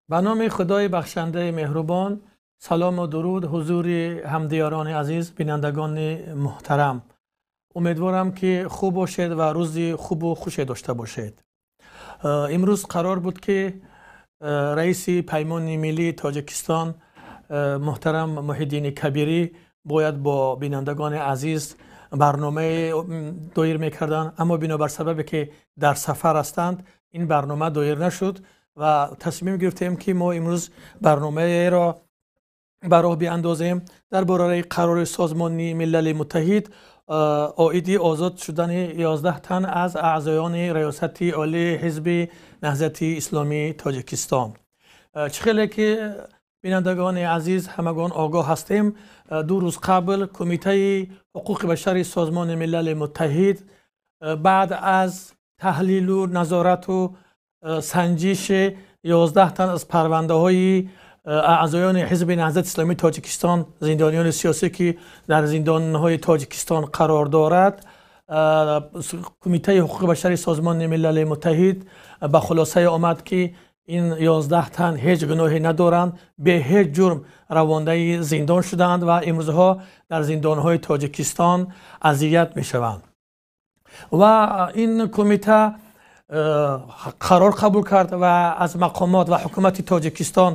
Ба номи Худои бахшандаи меҳрубон, салому дуруд ҳузури ҳамдиёрони азиз, бинандагони муҳтарам. Умедворам, ки хуб бошед ва рӯзи хубу хуше дошта бошед. Имрӯз қарор буд, ки раиси Паймони миллии Тоҷикистон муҳтарам Муҳиддини Кабирӣ бояд бо бинандагони азиз барномае доир мекарданд, аммо бинобар сабабе ки дар сафар ҳастанд, ин барнома доир нашуд ва тасмим гирифтем, ки мо имрӯз барномаеро ба роҳ биандозем дар бораи қарори Созмони Милали Муттаҳид оиди озод шудани 11 тан аз аъзоёни Раёсати Олии Ҳизби Наҳзати Исломии Тоҷикистон. Чӣ хеле ки, бинандагони азиз, ҳамагон огоҳ ҳастем, 2 рӯз қабл Кумитаи ҳуқуқи башари Созмони Милали Муттаҳид баъд аз таҳлилу назорату санҷиши 11 тан аз парвандаҳои аъзоёни Ҳизби Наҳзати Исломии Тоҷикистон, зиндониёни сиёсӣ, ки дар зиндонҳои Тоҷикистон қарор дорад, Кумитаи ҳуқуқи башари Созмони Милали Муттаҳид ба хулосае омад, ки ин 11 тан ҳеҷ гуноҳе надоранд, бе ҳеҷ ҷурм равондаи зиндон шудаанд ва имрӯзҳо дар зиндонҳои Тоҷикистон азият мешаванд. Ва ин кумита қарор қабул кард ва аз мақомот ва ҳукумати Тоҷикистон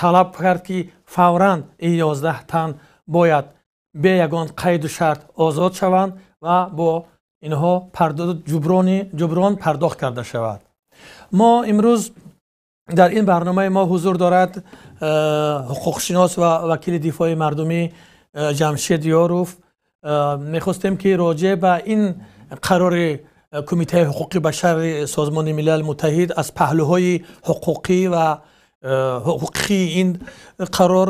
талаб кард, ки фавран ин 11 тан бояд бе ягон қайду шарт озод шаванд ва бо инҳо ҷуброн пардохт карда шавад. Мо имрӯз дар ин барномаи мо ҳузур дорад ҳуқуқшинос ва вакили дифои мардумӣ Ҷамшед Ёров. Мехостем, ки роҷеъ ба ин қарори Кумитаи ҳуқуқи башари Созмони Милали Муттаҳид аз паҳлӯҳои ҳуқуқӣ ва ҳуқуқии ин қарор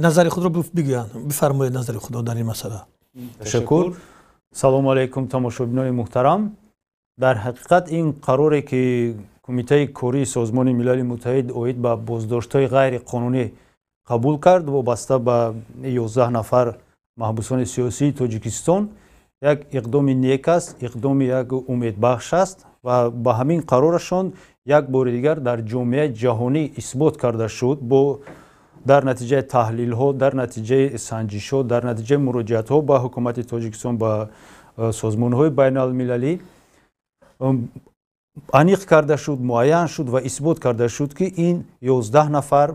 назари худро бигӯянд. Бифармоед назари худро дар ин масъала. Ташаккур. Салому алайкум, тамошобинони муҳтарам. Дар ҳақиқат, ин қароре, ки Кумитаи кории Созмони Милали Муттаҳид оид ба боздоштҳои ғайриқонунӣ қабул кард, вобаста ба 11 нафар маҳбусони сиёсии Тоҷикистон, як иқдоми нек аст, иқдоми як умедбахш аст ва ба ҳамин қарорашон як бори дигар дар ҷомеаи ҷаҳонӣ исбот карда шуд, бо дар натиҷаи таҳлилҳо, дар натиҷаи санҷишҳо, дар натиҷаи муроҷиатҳо ба ҳукумати Тоҷикистон, ба созмонҳои байналмилалӣ аниқ карда шуд, муайян шуд ва исбот карда шуд, ки ин 11 нафар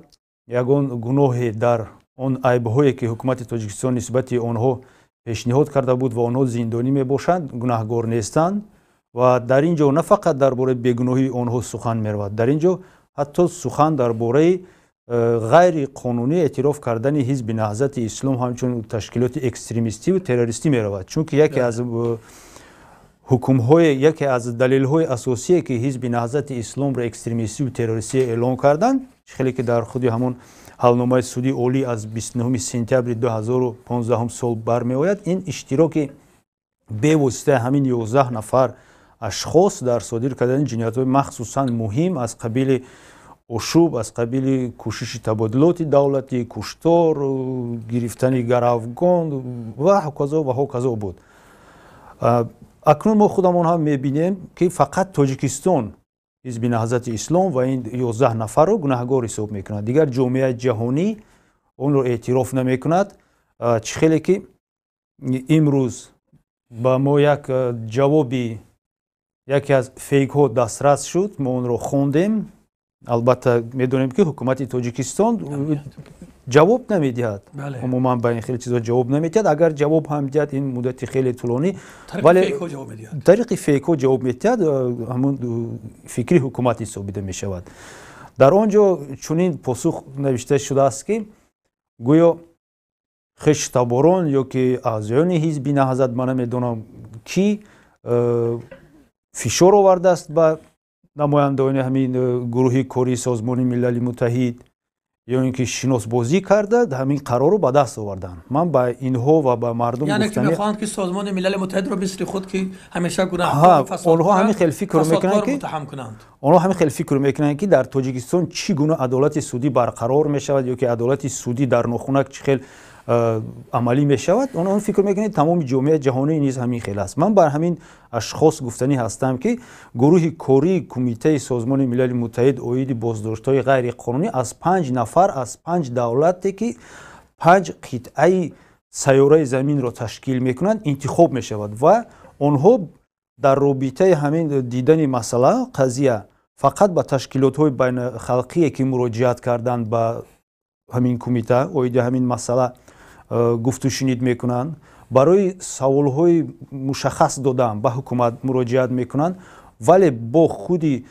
ягон гуноҳе дар он айбҳое, ки ҳукумати Тоҷикистон нисбати онҳо пешниҳод карда буд ва онҳо зиндонӣ мебошанд, гунаҳгор нестанд. Ва дар ин ҷо на фақат дар бораи бегуноҳии онҳо сухан меравад, дар ин ҷо ҳатто сухан дар бораи ғайриқонунӣ эътироф кардани Ҳизби Наҳзати Ислом ҳамчун ташкилоти экстремистиву террористӣ меравад, чунки яке аз ҳукмҳое, яке аз далелҳои асосие, ки Ҳизби Наҳзати Исломро экстремистиву террористӣ эълон карданд, хеле ки дар худи ҳамон ҳалномаи Суди Олӣ аз 29 сентябри 2015 сол бармеояд, ин иштироки бевоситаи ҳамин 11 нафар ашхос дар содир кардани ҷиноятҳои махсусан муҳим аз қабили ошӯб, аз қабили кӯшиши табодулоти давлатӣ, куштор, гирифтани гаравгон ва ҳоказо ва ҳоказо буд. Акнун мо худамон ҳам мебинем, ки фақат Тоҷикистон Ҳизби Наҳзати Ислом ва ин 11 нафарро гунаҳгор ҳисоб мекунад, дигар ҷомеаи ҷаҳонӣ онро эътироф намекунад. Чӣ хеле ки имрӯз ба мо як ҷавоби яке аз фейкҳо дастрас шуд, мо онро хондем. Албатта, медонем, ки ҳукумати Тоҷикистон ҷавоб намедиҳад, умуман ба ин хеле чизо ҷавоб намедиҳад. Агар ҷавоб ҳам диҳад, ин муддати хеле тӯлонӣ, вале тариқи фейкҳо ҷавоб медиҳад, ҳамун фикри ҳукумат ҳисобида мешавад. Дар он ҷо чунин посух навишта шудааст, ки гӯё хештаборон ё ки аъзоёни Ҳизби Наҳзат, ман намедонам кӣ, фишор овардааст ба намояндагони ҳамин гурӯҳи кории Созмони Милали Муттаҳид ё ин ки шиносбозӣ карда, ҳамин қарорро ба даст оварданд. Ман ба инҳо ва ба мардум Яъне ки мехоҳанд, ки Созмони Милали Муттаҳидро мисли худ, ки ҳамеша гунаҳкор, онҳо ҳамин хел фикр мекунанд, ки муттаҳам кунанд. Онҳо ҳамин хел фикр мекунанд, ки дар Тоҷикистон чӣ гуна адолати судӣ барқарор мешавад ё ки адолати судӣ дар нохунак чӣ хел Амалӣ мешавад, он фикр мекунед, тамоми ҷомеаи ҷаҳонӣ низ ҳамин хел аст. Ман бар ҳамин ашхос гуфтанӣ ҳастам, ки гурӯҳи кории Кумитаи Созмони Милали Муттаҳид оиди боздоштҳои ғайриқонунӣ аз 5 нафар аз 5 давлате, ки 5 қитъаи сайёраи заминро ташкил мекунанд, интихоб мешавад ва онҳо дар робитаи ҳамин дидани масъала, қазия, фақат ба ташкилотҳои байналхалқие, ки муроҷиат карданд ба ҳамин кумита оиди ҳамин масъала, гуфтушунид мекунанд, барои саволҳои мушаххас додан ба ҳукумат муроҷиат мекунанд, вале бо худи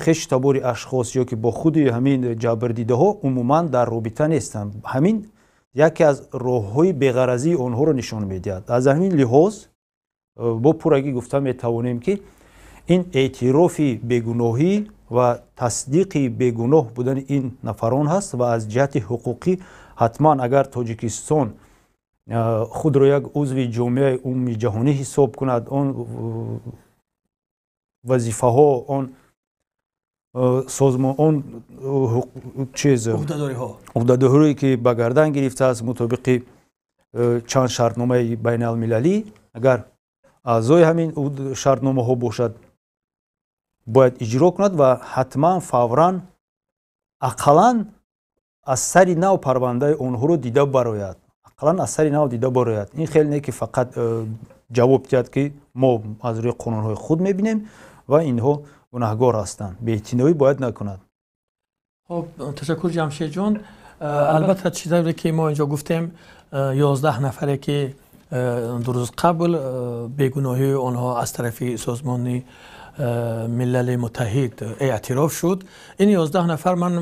хешу табори ашхос ё ки бо худи ҳамин ҷабрдидаҳо умуман дар робита нестанд. Ҳамин яке аз роҳҳои беғаразии онҳоро нишон медиҳад. Аз ҳамин лиҳоз бо пуррагӣ гуфта метавонем, ки ин эътирофи бегуноҳӣ ва тасдиқи бегуноҳ будани ин нафарон ҳаст ва аз ҷиҳати ҳуқуқӣ ҳатман, агар Тоҷикистон худро як узви ҷомеаи умумии ҷаҳонӣ ҳисоб кунад, он вазифаҳо, он созмон, он чиз, уҳдадориҳое, ки ба гардан гирифтааст мутобиқи чанд шартномаи байналмилалӣ, агар аъзои ҳамин шартномаҳо бошад, бояд иҷро кунад ва ҳатман фавран ақаллан аз сари нав парвандаи онҳоро дида барояд, ақаллан аз сари нав дида барояд. Ин хеле не, ки фақат ҷавоб диҳад, ки мо аз рӯи қонунҳои худ мебинем ва инҳо гунаҳгор ҳастанд. Беэътиноӣ бояд накунад. Хоб, ташаккур, Ҷамшедҷон. Албатта, чизе ки мо инҷо гуфтем, 11 нафаре, ки 2 рӯз қабл бегуноҳии онҳо аз тарафи Созмони Милали Муттаҳид эътироф шуд, ин 11 нафар, ман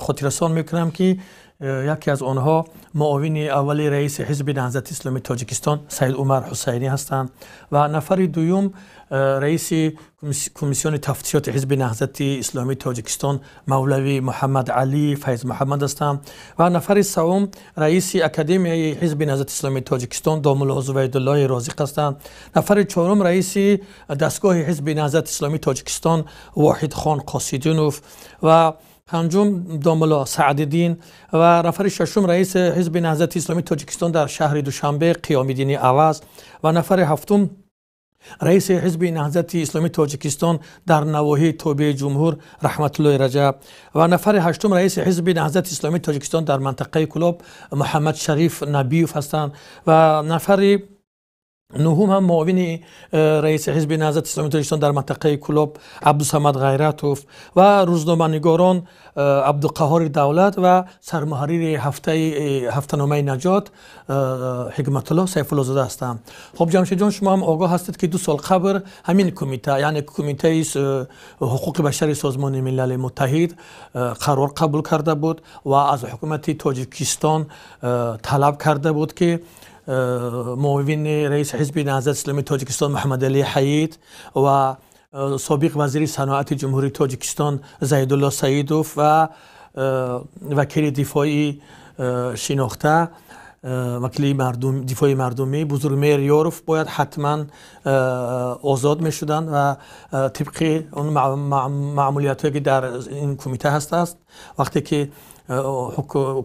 хотиррасон мекунам, ки яке аз онҳо муовини аввали раиси Ҳизби Наҳзати Исломии Тоҷикистон Саид Умар Ҳусайнӣ ҳастанд ва нафари дуюм раиси Комиссиони тафтишоти Ҳизби Наҳзати Исломии Тоҷикистон мавлавӣ Муҳаммад Алӣ Файз Муҳаммад ҳастанд ва нафари севум раиси Академияи Ҳизби Наҳзати Исломии Тоҷикистон домулло Зувайдуллоҳи Розиқ ҳастанд, нафари чорум раиси дастгоҳи Ҳизби Наҳзати Исломии Тоҷикистон Воҳидхон Қосидинов ва панҷум домулло Саъдиддин ва нафари шашум раиси Ҳизби Наҳзати Исломии Тоҷикистон дар шаҳри Душанбе Қиёмиддини Аваз ва нафари ҳафтум раиси Ҳизби Наҳзати Исломии Тоҷикистон дар навоҳии тобеи ҷумҳур Раҳматуллои Раҷаб ва нафари ҳаштум раиси Ҳизби Наҳзати Исломии Тоҷикистон дар мантақаи Кӯлоб Муҳаммад Шариф Набиев ҳастанд ва нафари нуҳум ҳам муовини раиси Ҳизби Наҳзати Исломии Тоҷикистон дар мантақаи Кӯлоб Абдусамад Ғайратов ва рӯзноманигорон Абдуқаҳҳори Давлат ва сармуҳаррири ҳафтаномаи Наҷот Ҳикматулло Сайфуллозода ҳастанд. Хоб, Ҷамшедҷон, шумо ҳам огоҳ ҳастед, ки 2 сол қабл ҳамин кумита, яъне Кумитаи ҳуқуқи башари Созмони Милали Муттаҳид, қарор қабул карда буд ва аз ҳукумати Тоҷикистон талаб карда буд, ки муовини раиси Ҳизби Наҳзати Исломии Тоҷикистон Муҳаммадалӣ Ҳаид ва собиқ вазири саноати Ҷумҳурии Тоҷикистон Зайдулло Саидов ва вакили дифои шинохта, вакили дифои мардумӣ Бузургмеҳр Ёров бояд ҳатман озод мешуданд ва тибқи он маъмулиятҳое, ки дар ин кумита ҳастааст, вақте ки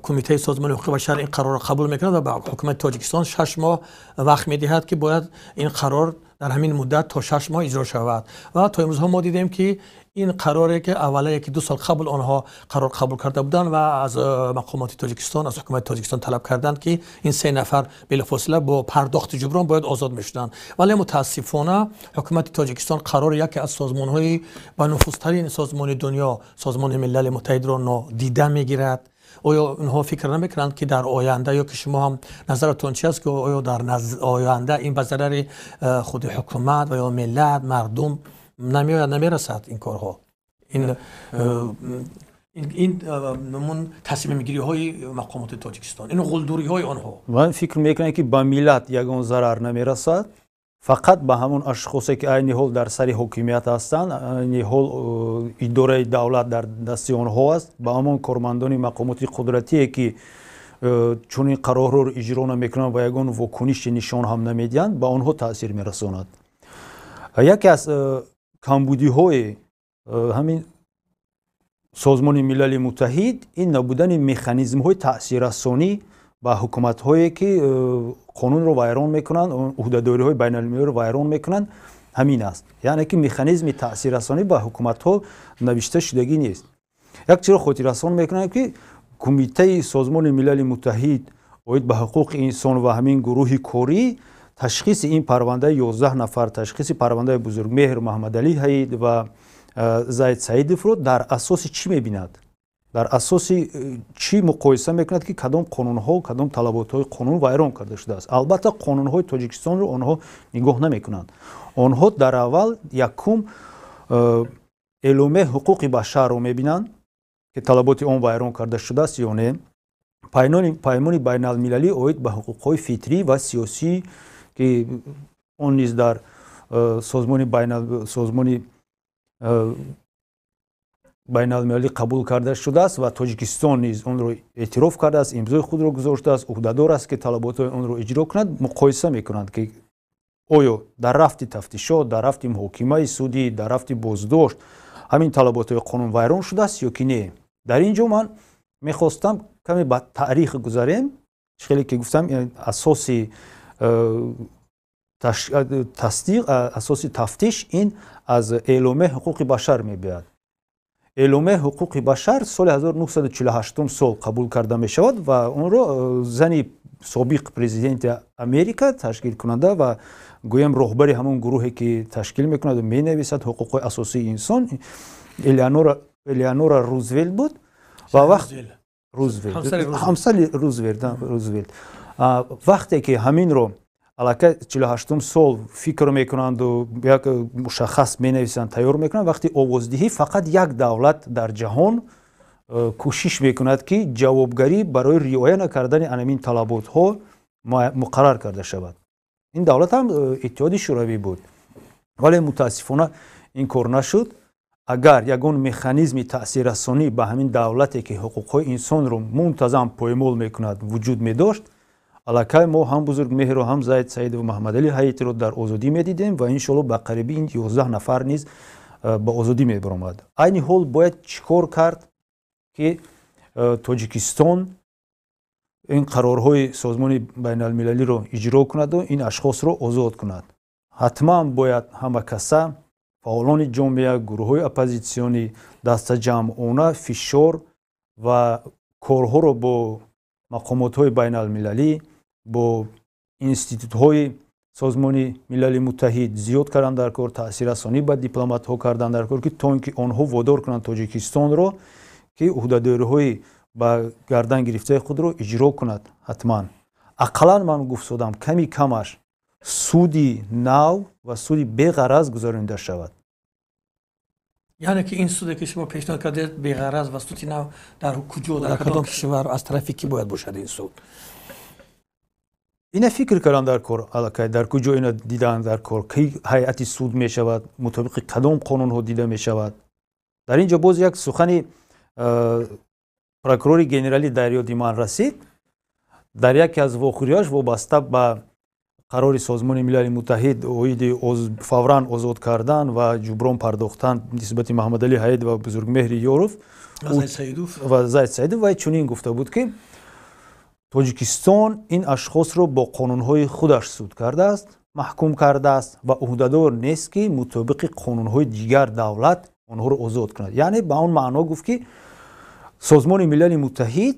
Кумитаи Созмони ҳуқуқи башар ин қарорро қабул мекунад ва ба ҳукумати Тоҷикистон 6 моҳ вақт медиҳад, ки бояд ин қарор дар ҳамин муддат то 6 моҳ иҷро шавад. Ва то имрӯзҳо мо дидем, ки ин қароре, ки аввала яки 2 сол қабл онҳо қарор қабул карда буданд ва аз мақомоти Тоҷикистон, аз ҳукумати Тоҷикистон талаб карданд, ки ин 3 нафар белофосила бо пардохти ҷуброн бояд озод мешуданд, вале мутаассифона ҳукумати Тоҷикистон қарори яке аз созмонҳои бануфузтарин созмони дунё, Созмони Милали Муттаҳидро нодида мегирад. Оё инҳо фикр намекунанд, ки дар оянда, ё ки шумо ҳам назаратон чи аст, ки оё дар оянда ин ба зарари худи ҳукумат ва ё миллат, мардум намеояд, намерасад ин корҳо, ин намун тасмимгириҳои мақомоти Тоҷикистон, ин ғулдуриҳои онҳо? Ман фикр мекунам, ки ба миллат ягон зарар намерасад, фақат ба ҳамон ашхосе, ки айни ҳол дар сари ҳокимият ҳастанд, айни ҳол идораи давлат дар дасти онҳо аст, ба ҳамон кормандони мақомоти қудратие, ки чунин қарорҳоро иҷро намекунанд ва ягон вокуниши нишон ҳам намедиҳанд, ба онҳо таъсир мерасонад. Яке аз камбудиҳои ҳамин Созмони Милали Муттаҳид ин набудани механизмҳои таъсиррасонӣ ба ҳукуматҳое ки қонунро вайрон мекунанд, ӯҳдадориҳои байналмилалиро вайрон мекунанд, ҳамин аст. Яъне ки механизми таъсиррасонӣ ба ҳукуматҳо навишта шудагӣ нест. Як чиро хотиррасон мекунам, ки Кумитаи Созмони Милали Муттаҳид оид ба ҳуқуқи инсон ва ҳамин гурӯҳи корӣ ташхиси ин парвандаи 11 нафар, ташхиси парвандаи Бузургмеҳр, Маҳмадалӣ Ҳаид ва Зайд Саидовро дар асоси чӣ мебинад? Дар асоси чӣ муқоиса мекунад, ки кадом қонунҳо, кадом талаботҳои қонун вайрон карда шудааст? Албатта, қонунҳои Тоҷикистонро онҳо нигоҳ намекунанд. Онҳо дар аввал якум эъломияи ҳуқуқи башарро мебинанд, ки талаботи он вайрон карда шудааст ё не, паймони байналмилалӣ оид ба ҳуқуқҳои фитрӣ ва сиёсӣ, ки он низ дар созмони байналмилалӣ қабул карда шудааст ва Тоҷикистон низ онро эътироф кардааст, имзои худро гузоштааст, ӯҳдадор аст, ки талаботҳои онро иҷро кунад, муқоиса мекунанд, ки оё дар рафти тафтишот, дар рафти муҳокимаи судӣ, дар рафти боздошт ҳамин талаботҳои қонун вайрон шудааст ё ки не. Дар ин ҷо ман мехостам каме ба таърих гузарем. Хеле ки гуфтам, асоси тасдиқ, асоси тафтиш ин аз эъломияи ҳуқуқи башар мебиёяд. Эъломияи ҳуқуқи башар соли 1948 сол қабул карда мешавад ва онро зани собиқ президенти Америка, ташкилкунанда ва гӯям роҳбари ҳамон гурӯҳе ки ташкил мекунад ва менависад ҳуқуқҳои асосии инсон, Элеонора Рузвельт буд. Ва вақт Рузвельт, ҳамсари Рузвельт, вақте ки ҳаминро аллакай 48 сол фикр мекунанду як мушаххас менависанд, тайёр мекунанд, вақти овоздиҳӣ фақат як давлат дар ҷаҳон кӯшиш мекунад, ки ҷавобгарӣ барои риоя накардани анамин талаботҳо муқаррар карда шавад. Ин давлат ҳам Иттиҳоди Шӯравӣ буд. Вале мутаассифона ин кор нашуд. Агар ягон механизми таъсиррасонӣ ба ҳамин давлате, ки ҳуқуқҳои инсонро мунтазам поймол мекунад, вуҷуд медошт, аллакай мо ҳам Бузургмеҳру, ҳам Зайд Саидов, Маҳмадалӣ Ҳаитро дар озодӣ медидем ва иншоалло ба қарибӣ ин 11 нафар низ ба озодӣ мебаромад. Айни ҳол бояд чӣ кор кард, ки Тоҷикистон ин қарорҳои созмони байналмилалиро иҷро кунаду ин ашхосро озод кунад? Ҳатман бояд ҳама каса, фаъолони ҷомеа, гурӯҳҳои оппозитсионӣ дастаҷамъона фишор ва корҳоро бо мақомотҳои байналмилалӣ, бо институтҳои Созмони Милали Муттаҳид зиёд кардан дар кор, таъсиррасонӣ ба дипломатҳо кардан дар кор, ки то ин ки онҳо водор кунанд Тоҷикистонро, ки ӯҳдадориҳои ба гардан гирифтаи худро иҷро кунад. Ҳатман, ақаллан ман гуфтодам, ками камаш суди нав ва суди беғараз гузаронида шавад. Яъне ки ин суде, ки шумо пешниҳод кардед, беғараз ва суди нав дар куҷо, дар кадом кишвар, аз тарафи кӣ бояд бошад ин суд? Ина фикр кардан дар кор, аллакай дар куҷо ина дидан дар кор, ки ҳайати суд мешавад, мутобиқи кадом қонунҳо дида мешавад. Дар ин ҷо боз як сухани прокурори генералӣ дар ёди ман расид. Дар яке аз вохӯриҳояш вобаста ба қарори Созмони Милали Муттаҳид оиди фавран озод кардан ва ҷуброн пардохтан нисбати Маҳмадалӣ Ҳаид ва Бузургмеҳри Ёров ва Зайд Саидов, вай чунин гуфта буд, ки Тоҷикистон ин ашхосро бо қонунҳои худаш суд кардааст, маҳкум кардааст ва ӯҳдадор нест, ки мутобиқи қонунҳои дигар давлат онҳоро озод кунад. Яъне ба он маъно гуфт, ки Созмони Милали Муттаҳид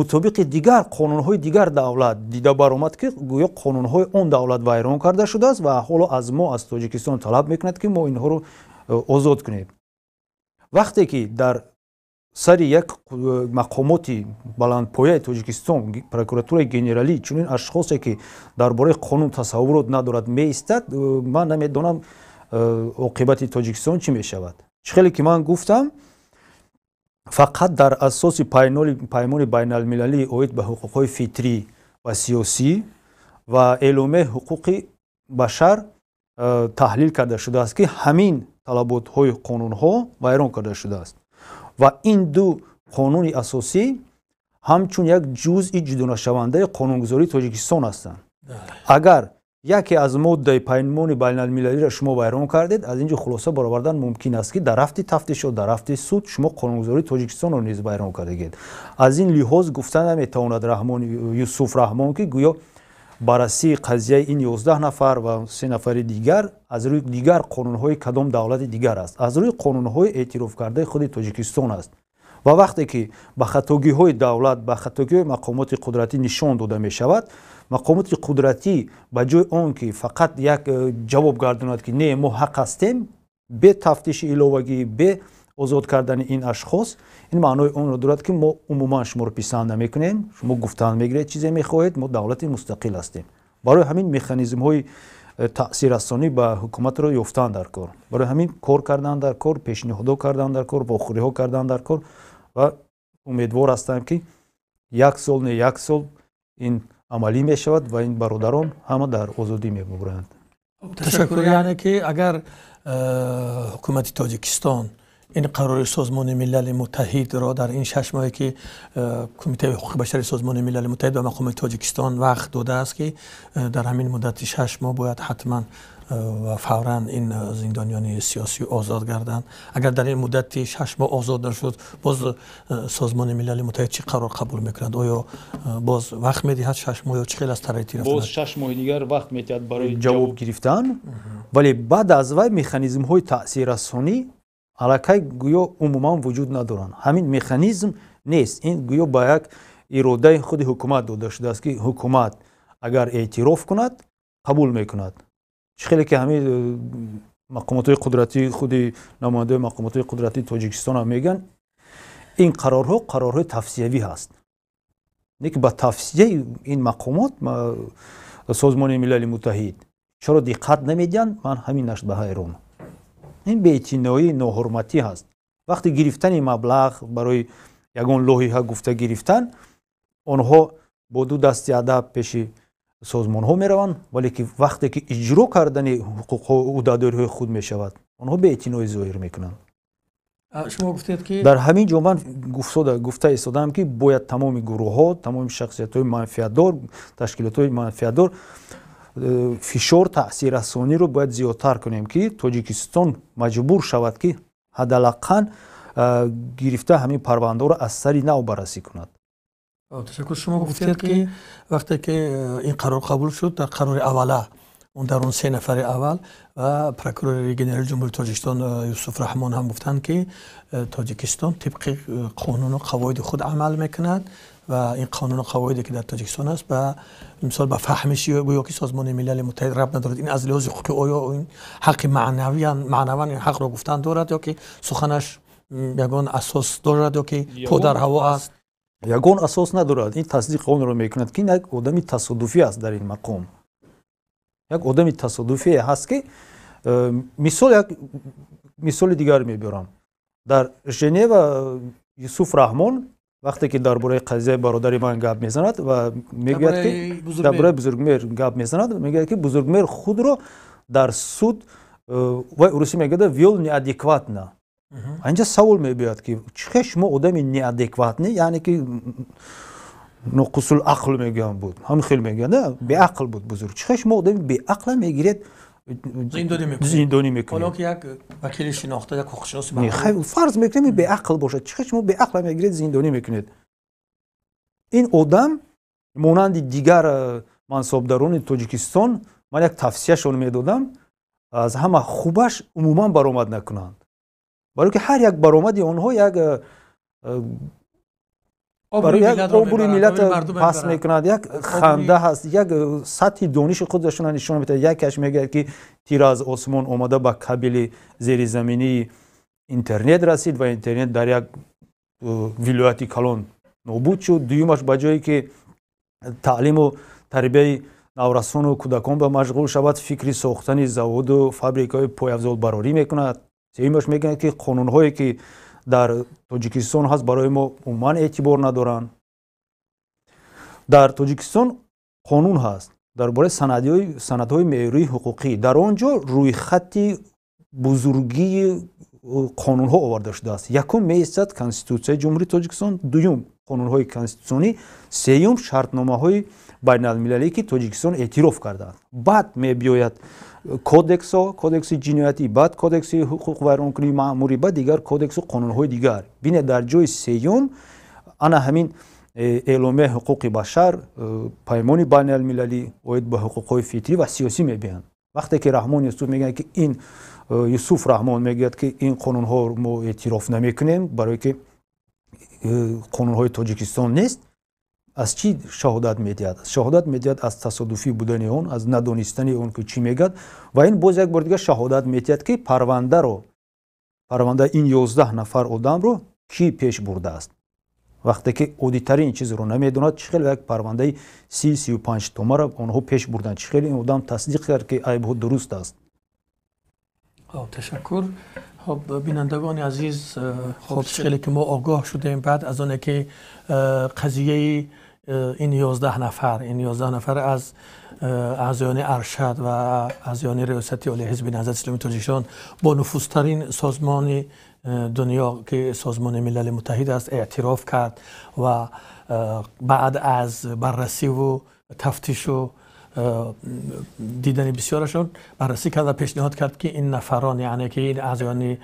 мутобиқи дигар қонунҳои дигар давлат дида баромад, ки гӯё қонунҳои он давлат вайрон карда шудааст ва ҳоло аз мо, аз Тоҷикистон талаб мекунад, ки мо инҳоро озод кунем. Вақте ки дар сари як мақомоти баландпояи Тоҷикистон, прокуратураи генералӣ, чунин ашхосе, ки дар бораи қонун тасаввурот надорад, меистад, ман намедонам, оқибати Тоҷикистон чӣ мешавад. Чӣ хеле ки ман гуфтам, фақат дар асоси паймони байналмилалӣ оид ба ҳуқуқҳои фитрӣ ва сиёсӣ ва эъломияи ҳуқуқи башар таҳлил карда шудааст, ки ҳамин талаботҳои қонунҳо вайрон карда шудааст ва ин ду қонуни асосӣ ҳамчун як ҷузъи ҷудонашавандаи қонунгузории Тоҷикистон ҳастанд. Агар Яке аз моддаи паймони байналмилалиро шумо вайрон кардед. Аз ин ҷо хулоса баровардан мумкин аст, ки дар рафти тафтишот, дар рафти суд шумо қонунгузории Тоҷикистонро низ вайрон кардагед. Аз ин лиҳоз гуфта наметавонад Раҳмон, Юсуф Раҳмон, ки гӯё баррасии қазияи ин 11 нафар ва се нафари дигар аз рӯи дигар қонунҳои кадом давлати дигар аст. Аз рӯи қонунҳои эътирофкардаи худи Тоҷикистон аст. Ва вақте ки ба хатогиҳои давлат, ба хатогиҳои мақомоти қудратӣ нишон дода мешавад, мақомоти қудратӣ ба ҷои он ки фақат як ҷавоб гардонад, ки не, мо ҳақ ҳастем, бе тафтиши иловагӣ, бе озод кардани ин ашхос, ин маънои онро дорад, ки мо умуман шуморо писанд намекунем, шумо гуфтан мегиред, чизе мехоҳед, мо давлати мустақил ҳастем. Барои ҳамин механизмҳои таъсиррасонӣ ба ҳукуматро ёфтан дар кор, барои ҳамин кор кардан дар кор, пешниҳодҳо кардан дар кор, вохӯриҳо кардан дар кор. Ва умедвор ҳастам, ки як сол не, як сол ин амалӣ мешавад ва ин бародарон ҳама дар озодӣ мебуранд. Ташаккур. Яъне ки агар ҳукумати Тоҷикистон ин қарори Созмони Милали Муттаҳидро дар ин 6 моҳе, ки Кумитаи ҳуқуқи башари Созмони Милали Муттаҳид ба мақоми Тоҷикистон вақт додааст, ки дар ҳамин муддати 6 моҳ бояд ҳатман ва фавран ин зиндониёни сиёсӣ озод гарданд, агар дар ин муддати 6 моҳ озод нашуд, боз Созмони Милали Муттаҳид чӣ қарор қабул мекунад? Оё боз вақт медиҳад 6 моҳ ё чӣ хел аз тарафи боз 6 моҳи дигар вақт медиҳад барои ҷавоб гирифтан? Вале баъд аз вай механизмҳои таъсиррасонӣ аллакай гӯё умуман вуҷуд надоранд. Ҳамин механизм нест. Ин гӯё ба як иродаи худи ҳукумат дода шудааст, ки ҳукумат агар эътироф кунад, қабул мекунад. Чӣ хеле ки ҳамин мақомотҳои қудратӣ, худи намояндаои мақомотҳои қудратии Тоҷикистон ҳам мегӯянд, ин қарорҳо қарорҳои тавсиявӣ ҳаст. Не ки ба тавсияи ин мақомот Созмони Милали Муттаҳид чаро диққат намедиҳанд, ман ҳаминаш ба ҳайрон. Ин беэътиноӣ, ноҳурматӣ ҳаст. Вақти гирифтани маблағ барои ягон лоиҳа гуфта гирифтан, онҳо бо ду дасти адаб пеши созмонҳо мераванд, вале ки вақте ки иҷро кардани ҳуқуқҳо, ӯҳдадориҳои худ мешавад, онҳо беэътиноӣ зоҳир мекунанд. Шумо гуфтед, ки Дар ҳамин ҷо ман гуфта истодаам, ки бояд тамоми гурӯҳҳо, тамоми шахсиятҳои манфиатдор, ташкилотҳои манфиатдор фишор, таъсиррасониро бояд зиёдтар кунем, ки Тоҷикистон маҷбур шавад, ки ҳадалаққан гирифта ҳамин парвандаҳоро аз сари нав баррасӣ кунад. Ташаккур. Шумо гуфтед, ки вақте ки ин қарор қабул шуд, дар қарори аввала он дар он се нафари аввал ва прокурори генерали Ҷумҳурии Тоҷикистон Юсуф Раҳмон ҳам гуфтанд, ки Тоҷикистон тибқи қонуну қавоиди худ амал мекунад ва ин қонуну қавоиде, ки дар Тоҷикистон аст, ба мисол ба фаҳмиш гӯё ки Созмони Милали Муттаҳид рабт надорад. Ин аз лиҳози ҳуқуқӣ оё ин ҳаққи маънавиян, маънаван ин ҳақро гуфтан дорад ё ки суханаш ягон асос дорад ё ки по дар ҳаво аст? Ягон асос надорад. Ин тасдиқи онро мекунад, ки ин як одами тасодуфӣ аст. Дар ин мақом як одами тасодуфие ҳаст, ки мисол, як мисоли дигар мебиёрам. Дар Женева Юсуф Раҳмон вақте ки дар бораи қазияи бародари ман гап мезанад ва мегӯяд, ки дар бораи Бузургмер гап мезанад, мегӯяд, ки Бузургмер худро дар суд вай урусӣ мегӯяд, вёл неадекватно. Инҷа савол мебиёяд, ки чӣ хел шумо одами неадекватный, яъне ки ноқусул ақл мегӯям буд, ҳамин хел мегӯянд, беақл буд бузург, чӣ хел шумо одами беақла мегиред, зиндонӣ мекунед? Як вакили шинохта, як ҳуқуқшинос. Фарз мекунем, беақл бошад, чӣ хел шумо беақла мегиред, зиндонӣ мекунед? Ин одам монанди дигар мансабдарони Тоҷикистон, ман як тавсияшон медодам, аз ҳама хубаш умуман баромад накунанд, барое ки ҳар як баромади онҳо як обрӯи миллат паст мекунад, як ханда ҳаст, як сатҳи дониши худашона нишон медиҳад. Якаш мегӯяд, ки тир аз осмон омада ба кабели зеризаминии интернет расид ва интернет дар як вилояти калон нобуд шуд. Дуюмаш, ба ҷое ки таълиму тарбияи наврасону кӯдакон ба машғул шавад, фикри сохтани заводу фабрикаҳои пойафзолбарорӣ мекунад. Сеюмаш, мегӯяд, ки қонунҳое, ки дар Тоҷикистон ҳаст, барои мо умуман эътибор надоранд. Дар Тоҷикистон қонун ҳаст дар бораи санадҳои меъёрии ҳуқуқӣ. Дар он ҷо рӯйхати бузургии қонунҳо оварда шудааст. Якум меистад Конститутсияи Ҷумҳурии Тоҷикистон, дуюм Қонунҳои конститутсионӣ, сеюм шартномаҳои байналмилалӣ, ки Тоҷикистон эътироф кардааст. Баъд мебиёяд кодексҳо, кодекси ҷиноятӣ, баъд кодекси ҳуқуқвайронкунии маъмурӣ, баъд дигар кодексу қонунҳои дигар. Бинед, дар ҷои сеюм ана ҳамин эъломияи ҳуқуқи башар, паймони байналмилалӣ оид ба ҳуқуқҳои фитрӣ ва сиёсӣ мебиёянд. Вақте ки Раҳмон Юсуф мегӯяд, ки ин Юсуф Раҳмон мегӯяд, ки ин қонунҳо мо эътироф намекунем, барое ки қонунҳои Тоҷикистон нест, аз чӣ шаҳодат медиҳад? Шаҳодат медиҳад аз тасодуфӣ будани он, аз надонистани он, ки чӣ мегӯяд. Ва ин боз як бор дигар шаҳодат медиҳад, ки парвандаи ин 11 нафар одамро кӣ пеш бурдааст. Вақте ки оддитарин чизро намедонад, чӣ хел як парвандаи 30-35 томаро онҳо пеш бурданд? Чӣ хел ин одам тасдиқ кард, ки айбҳо дуруст аст? Ташаккур. Хоб, бинандагони азиз, хоб, хеле ки мо огоҳ шудем, баъд аз оне ки қазияи ин 11 нафар, ин 11 нафар аз аъзоёни аршад ва аъзоёни Риёсати Олии Ҳизби Наҳзати Исломии Тоҷикистон бо нуфузтарин созмони дунё, ки Созмони Милали Муттаҳид аст, эътироф кард ва баъд аз баррасиву тафтишу дидани бисёрашон баррасӣ кард ва пешниҳод кард, ки ин нафарон, яъне ки ин аъзоёни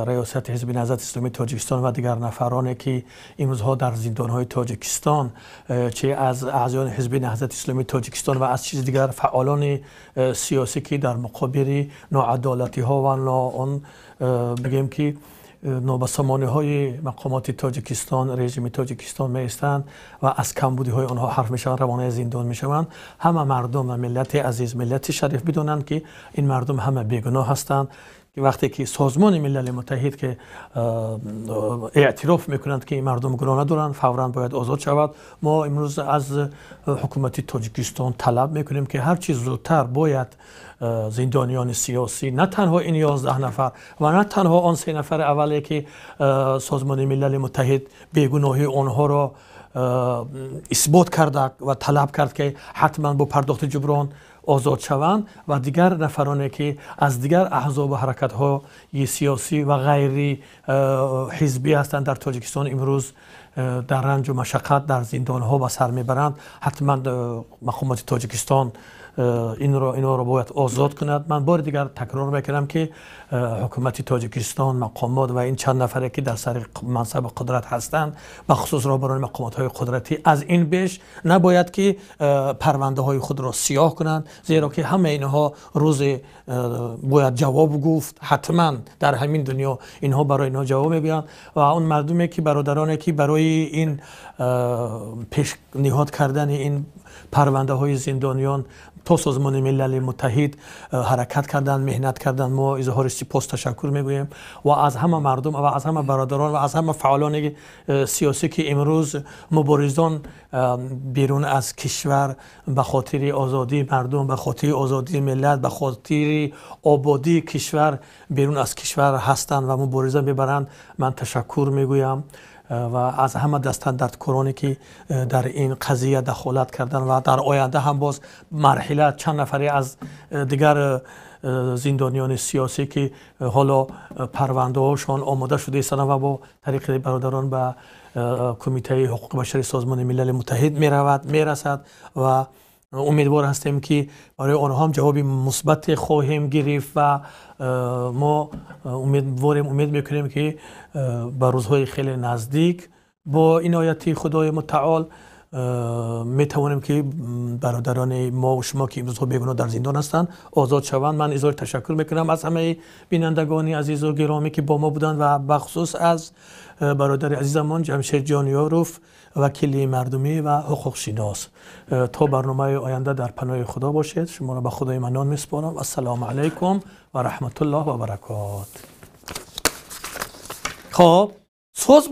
Риёсати Ҳизби Наҳзати Исломии Тоҷикистон ва дигар нафароне, ки имрӯзҳо дар зиндонҳои Тоҷикистон, чи аз аъзоёни Ҳизби Наҳзати Исломии Тоҷикистон ва аз чизи дигар фаъолони сиёсӣ, ки дар муқобили ноадолатиҳо ва он бигем ки нобасомониҳои мақомоти Тоҷикистон, режими Тоҷикистон меистанд ва аз камбудиҳои онҳо ҳарф мешаванд, равонаи зиндон мешаванд, ҳама мардум ва миллати азиз, миллати шариф бидонанд, ки ин мардум ҳама бегуноҳ ҳастанд. Вақте ки Созмони Милали Муттаҳид ки эътироф мекунанд, ки ин мардум гуноҳ надоранд, фавран бояд озод шавад. Мо имрӯз аз ҳукумати Тоҷикистон талаб мекунем, ки ҳар чиз зудтар бояд зиндониёни сиёсӣ, на танҳо ин 11 нафар ва на танҳо он се нафари аввале, ки Созмони Милали Муттаҳид бегуноҳии онҳоро исбот карда ва талаб кард, ки ҳатман бо пардохти ҷуброн озод шаванд, ва дигар нафароне, ки аз дигар аҳзобу ҳаракатҳои сиёсӣ ва ғайри ҳизбӣ ҳастанд, дар Тоҷикистон имрӯз дар ранҷу машаққат дар зиндонҳо ба сар мебаранд, ҳатман мақомоти Тоҷикистон инро бояд озод кунад. Ман бори дигар такрор мекунам, ки ҳукумати Тоҷикистон, мақомот ва ин чанд нафаре, ки дар сари мансаби қудрат ҳастанд, бахусус роҳбарони мақомотҳои қудратӣ, аз ин беш набояд ки парвандаҳои худро сиёҳ кунанд, зеро ки ҳама инҳо рӯзе бояд ҷавоб гуфт. Ҳатман дар ҳамин дунё инҳо барои инҳо ҷавоб мегӯянд. Ва он мардуме ки, бародароне ки барои ин пешниҳод кардани ин парвандаҳои зиндониён то Созмони Милали Муттаҳид ҳаракат карданд, меҳнат карданд, мо изҳори сипос, ташаккур мегӯем. Ва аз ҳама мардум ва аз ҳама бародарон ва аз ҳама фаъолони сиёсӣ, ки имрӯз муборизон берун аз кишвар ба хотири озодии мардум, ба хотири озодии миллат, ба хотири ободии кишвар берун аз кишвар ҳастанд ва мубориза мебаранд, ман ташаккур мегӯям. Ва аз ҳама дастандардкороне, ки дар ин қазия дахолат карданд ва дар оянда ҳам боз марҳила чанд нафаре аз дигар зиндониёни сиёсӣ, ки ҳоло парвандаҳошон омода шуда истоданд ва бо тариқи бародарон ба Кумитаи ҳуқуқи башари Созмони Милали Муттаҳид меравад, мерасад, ва умедвор ҳастем, ки барои онҳо ҳам ҷавоби мусбате хоҳем гирифт. Ва мо умедворем, умед мекунем, ки ба рӯзҳои хеле наздик бо инояти Худои Мутаол метавонем, ки бародарони мо ва шумо, ки имрӯзҳо бегуноҳ дар зиндон ҳастанд, озод шаванд. Ман изҳори ташаккур мекунам аз ҳамаи бинандагони азизу гиромӣ, ки бо мо буданд, ва бахусус аз бародари азизамон Ҷамшед Ҷониёров, вакили мардумӣ ва ҳуқуқшинос. То барномаи оянда дар паноҳи Худо бошед. Шуморо ба Худои Маннон месупорам. Ассалому алайкум ва раҳматуллоҳ ва баракот. Хоб, соз.